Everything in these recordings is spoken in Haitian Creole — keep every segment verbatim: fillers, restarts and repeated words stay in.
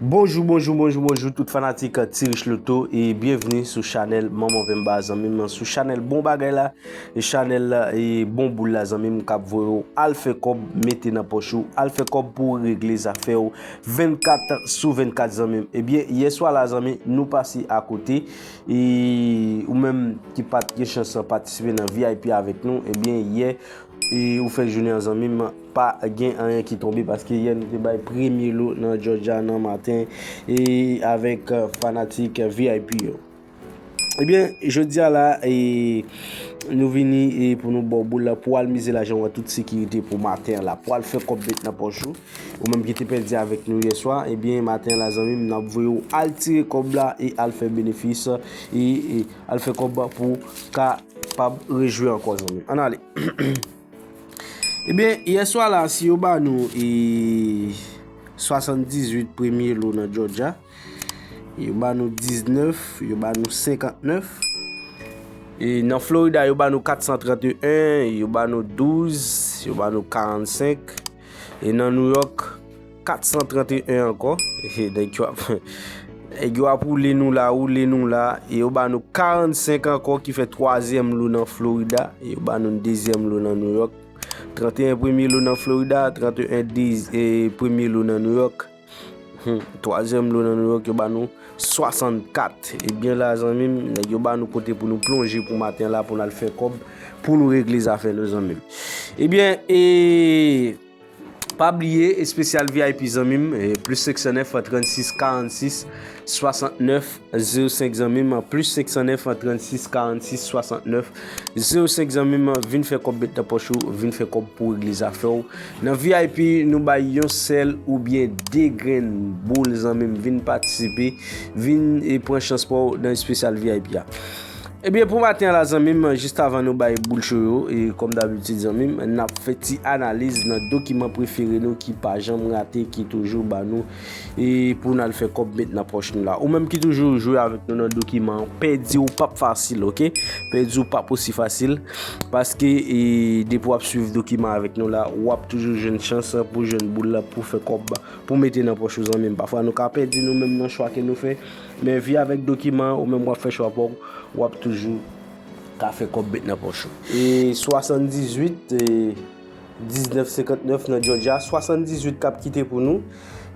Bonjou, bonjou, bonjou, bonjou tout fanatik Ti Rich Loto e byenvni sou chanèl Manman Penba zanmi m, sou chanèl bon bagay la, e chanèl e bon boul la zanmi m k ap voye w al fè kòb, mete nan pòch ou, al fè kòb pou regle zafè w vennkat sou vennkat zanmi m. Ebyen, yè swa la zanmi, nou pase akote e ou menm ki pa t gen chans patisipe nan V I P avèk nou, ebyen, yè e ou fè jounen an zanmi m, pa gen anyen ki tonbe paske yè nou te bay premye lo nan Georgia nan maten e avèk eh, fanatik V I P yo. Ebyen, jodi a la, e, nou vini e pou nou ba w boul la pou al mize lajan w an tout sekirite pou maten an la, pou al fè kòb met nan pòch ou. Ou menm ki te pèdi avèk nou yè swa, ebyen, maten an la, zanmi m, n ap voye w al tire kòb la e al fè benefis e, e al fè kòb pou kapab rejwi ankò, zanmi m. Ann ale. Ebyen, yè swa la, si yo ba nou e swasanndizuit premye lo nan Georgia, yo ba nou diznèf, yo ba nou senkantnèf. E nan Florida, yo ba nou katsantrannteyen, yo ba nou douz, yo ba nou karannsenk. E nan New York, katsantrannteyen ankò. Nèg yo ap, nèg yo ap woule nou la, woule nou la. E yo ba nou karannsenk ankò, ki fè twazyèm lo nan Florida. E yo ba nou dezyèm lo nan New York. Trannteyen premye lo nan Florida, trannteyen dez, e premye lo nan New York. Hmm, twazyèm lo nan New York, yo ba nou swasannkat. Ebyen la, zanmi m, nèg yo ba nou kote pou nou plonje pou maten la, pou n al fè kòb, pou nou regle zafè nou, zanmi m. Ebyen, e, pa bliye, espesyal V I P, zanmi m, e, plis senk san nèf, trannsis, karannsis, swasantnèf, zewo senk, zanmi m, plis senk san nèf, trannsis, karannsis, swasantnèf, zewo senk, zanmi m, vin fè kòb met nan pòch ou, vin fè kòb pou regle zafè w. Nan V I P, nou bay yon sèl oubyen de grenn boul, zanmi m, vin patisipe, vin e pran chans pa w nan espesyal V I P a. Ebyen, pou maten an la, zanmi m, jis avan nou bay boul cho yo, e kòm dabitid, zanmi m, n ap fè ti analiz nan dokiman prefere nou ki pa janm rate, ki toujou ba nou, e pou n al fè kòb met nan pòch nou la. Ou menm ki toujou jwe avèk nou nan dokiman an, pèdi w p ap fasil, oke? Pèdi w p ap osi fasil, paske, e, depi w ap swiv dokiman avèk nou la, w ap toujou jwenn chans pou jwenn boul la, pou fè kòb, pou mete nan pòch ou, zanmi m. Pafwa, nou ka pèdi nou menm nan chwa ke nou fè, men vi avèk dokiman, ou menm w ap fè chwa pa w, w ap toujou ka fè kòb met nan pòch ou. E swasanndizuit, e diznèf senkantnèf nan Georgia, swasanndizuit k ap kite pou nou,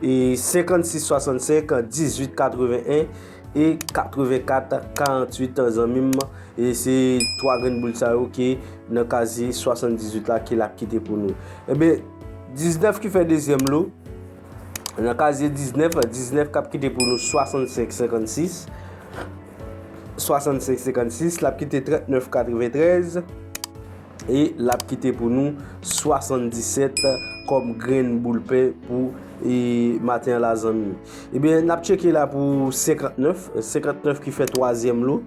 e senkannsis swasannsenk, dizuit katreven en e katrevenkat karanntuit, zanmi m. E se twa grenn boul sa yo ki nan kazye swasanndizuit la ki l ap kite pou nou. Ebyen, diznèf ki fè dezyèm lo, nan kazye diznèf, diznèf k ap kite pou nou swasannsenk senkannsis, swasannsenk senkannsis, l ap kite trannèf katreventrèz, e l ap kite pou nou swasanndisèt kòm grenn boul pè pou, e, maten an la, zanmi. Ebyen, n ap tcheke la pou senkantnèf, senkantnèf ki fè twazyèm lo.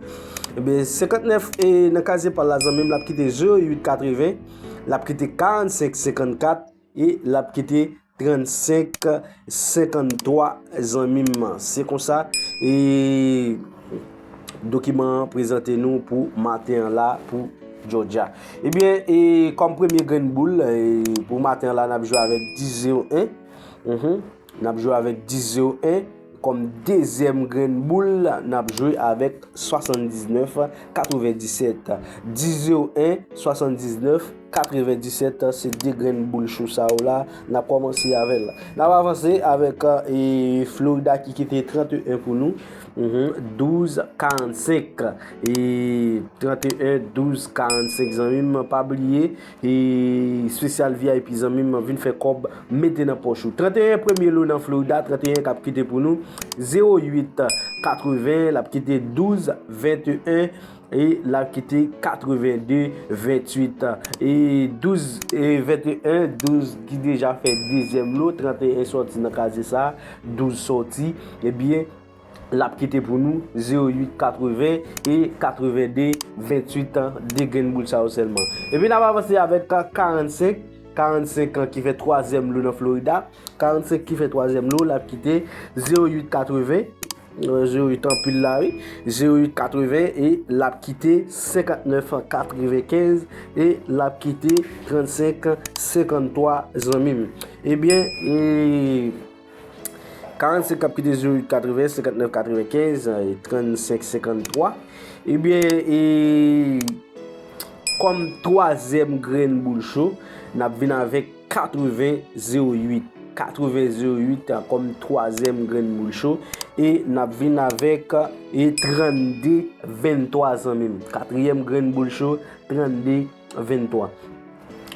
Ebyen, senkantnèf, e, nan kazye pa l la, zanmi m, l ap kite zewo uit katreven, l ap kite karannsenk senkannkat, e l ap kite trannsenk senkanntwa, zanmi m. Se konsa, e, dokiman an prezante nou pou maten an la, pou Georgia. Ebyen, e, kòm premye grenn boul, e, pou maten an la, n ap jwe avèk dis zewo en. Mhm. N ap jwe avèk dis zewo en. Kòm dezyèm grenn boul, n ap jwe avèk swasanndiznèf katrevendisèt. Dis zewo en, swasanndiznèf katrevendisèt, se de grenn boul cho sa yo la. N ap kòmanse avè l. N ap avanse avèk, e, Florida ki kite trannteyen pou nou. Mhm, douz karannsenk. E trannteyen, douz karannsenk, zanmi m, pa bliye, e espesyal V I P, zanmi m, vin fè kòb, mete nan pòch ou. Trannteyen premye lo nan Florida, trannteyen k ap kite pou nou, zewo uit katreven, l ap kite douz venteyen, e l ap kite katrevende ventuit. E douz, e venteyen, douz ki deja fè dezyèm lo, trannteyen sòti nan kazye sa, douz sòti, ebyen, l ap kite pou nou zewo uit katreven e katrevende ventuit, de grenn boul sa yo sèlman. Epi n ap avanse avèk karannsenk, karannsenk ki fè twazyèm lo nan Florida. Karannsenk ki fè twazyèm lo, l ap kite zewo uit katreven, zewo uit anpil la, wi, zewo uit katreven, e l ap kite senkantnèf katrevenkenz, e l ap kite trannsenk senkanntwa, zanmi m. Ebyen, e karannsenk k ap kite zewo uit katreven, senkantnèf katrevenkenz, e trannsenk senkanntwa. Ebyen, e, kòm twazyèm grenn boul cho, n ap vin avèk katreven zewo uit. Katreven zewo uit kòm twazyèm grenn boul cho. E n ap vin avèk, e, trannde venntwa, zanmi m. Katriyèm grenn boul cho, trannde venntwa.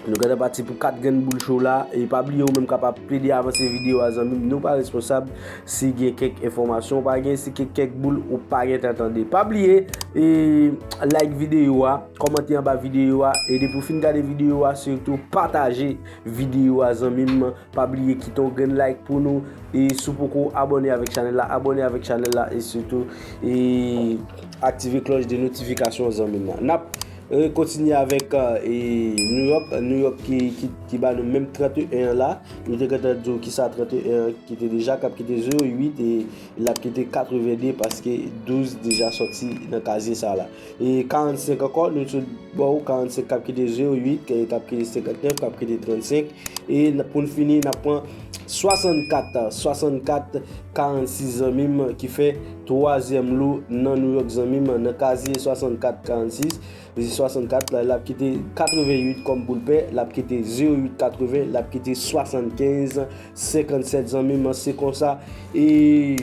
Nou gentan pati pou kat grenn boul cho la. E pa bliye, ou menm k ap ap plede avanse videyo a, zanmi m, nou pa responsab si gen kèk enfòmasyon ou pa gen, si gen kèk boul ou pa gentan tande. Pa bliye, e, like videyo a, kòmante anba videyo a, e depi w fin gade videyo a, sitou pataje videyo a, zanmi m. Pa bliye kite yon grenn like pou nou. E si w poko abòne avèk chanèl la, abòne avèk chanèl la, e sitou, e, aktive klòch de notifikasyon, zanmi m. N ap, e, kontinye avèk, e, New York, New York ki, ki, ki ba nou menm trannteyen an la. Nou te gentan di w kisa trannteyen an ki te deja, k ap kite zewo uit, e l ap kite katrevende paske douz deja sòti nan kazye sa la. E karannsenk ankò, nou sot ba w karannsenk k ap kite zewo uit, k ap kite senkantnèf, k ap kite trannsenk. E n, pou n fini, n ap pran swasannkat, swasannkat karannsis, zanmi m, ki fè twazyèm lo nan New York, zanmi m, nan kazye swasannkat karannsis. Swasannkat la, l ap kite katreven uit kòm boul pè, l ap kite zewo uit katreven, l ap kite swasannkenz senkannsèt, zanmi m, se konsa. E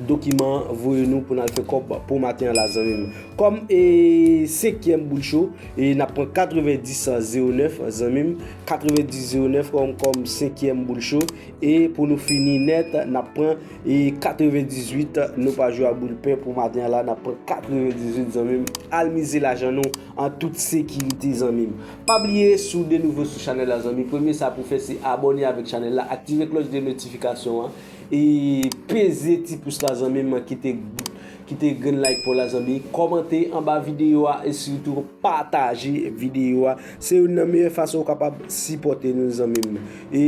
dokiman an voye nou pou n al fè kòb pou maten an la, zanmi m. Kòm, e, senkyèm boul cho, e n ap pran katrevendis zewo nèf, zanmi m. Katrevendis zewo nèf kòm, kòm senkyèm boul cho. E pou nou fini nèt, n ap pran, e, katrevendizuit. Nou pa jwe a boul pè pou maten an la, n ap pran katrevendizuit, zanmi m. Al mize lajan nou an tout sekirite, zanmi m. Pa bliye, si w de nouvo sou chanèl la, zanmi, premye sa pou w fè, se abòne avèk chanèl la, aktive klòch de notifikasyon an, e peze ti pous la, zanmi m, kite, kite grenn like pou la, zanmi, kòmante anba videyo a, e sitou pataje videyo a. Se youn nan meyè fason w kapab sipòte nou, zanmi m. E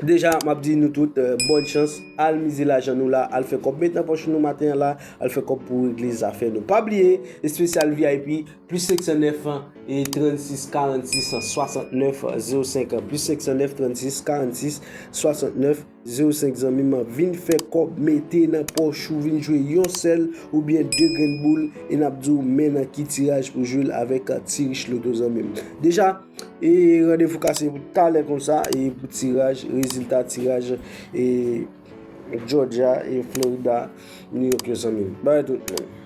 deja, m ap di nou tout, e, bòn chans, al mize lajan nou la, al fè kòb, met nan pòch nou maten an la, al fè kòb pou regle zafè nou. Pa bliye, espesyal V I P, plis senk san nèf, e trannsis karannsis swasantnèf zewo senk, plis senk san nèf trannsis karannsis swasantnèf zewo senk, zanmi m, vin fè kòb, mete nan pòch ou, vin jwe yon sèl oubyen de grenn boul, e n ap di w men nan ki tiraj pou jwe l avèk, a, Ti Rich Loto, zanmi m. Deja, e randevou kase pou talè konsa, e pou tiraj, rezilta tiraj, e Georgia, e Florida, New York yo, zanmi m. Bay tout moun.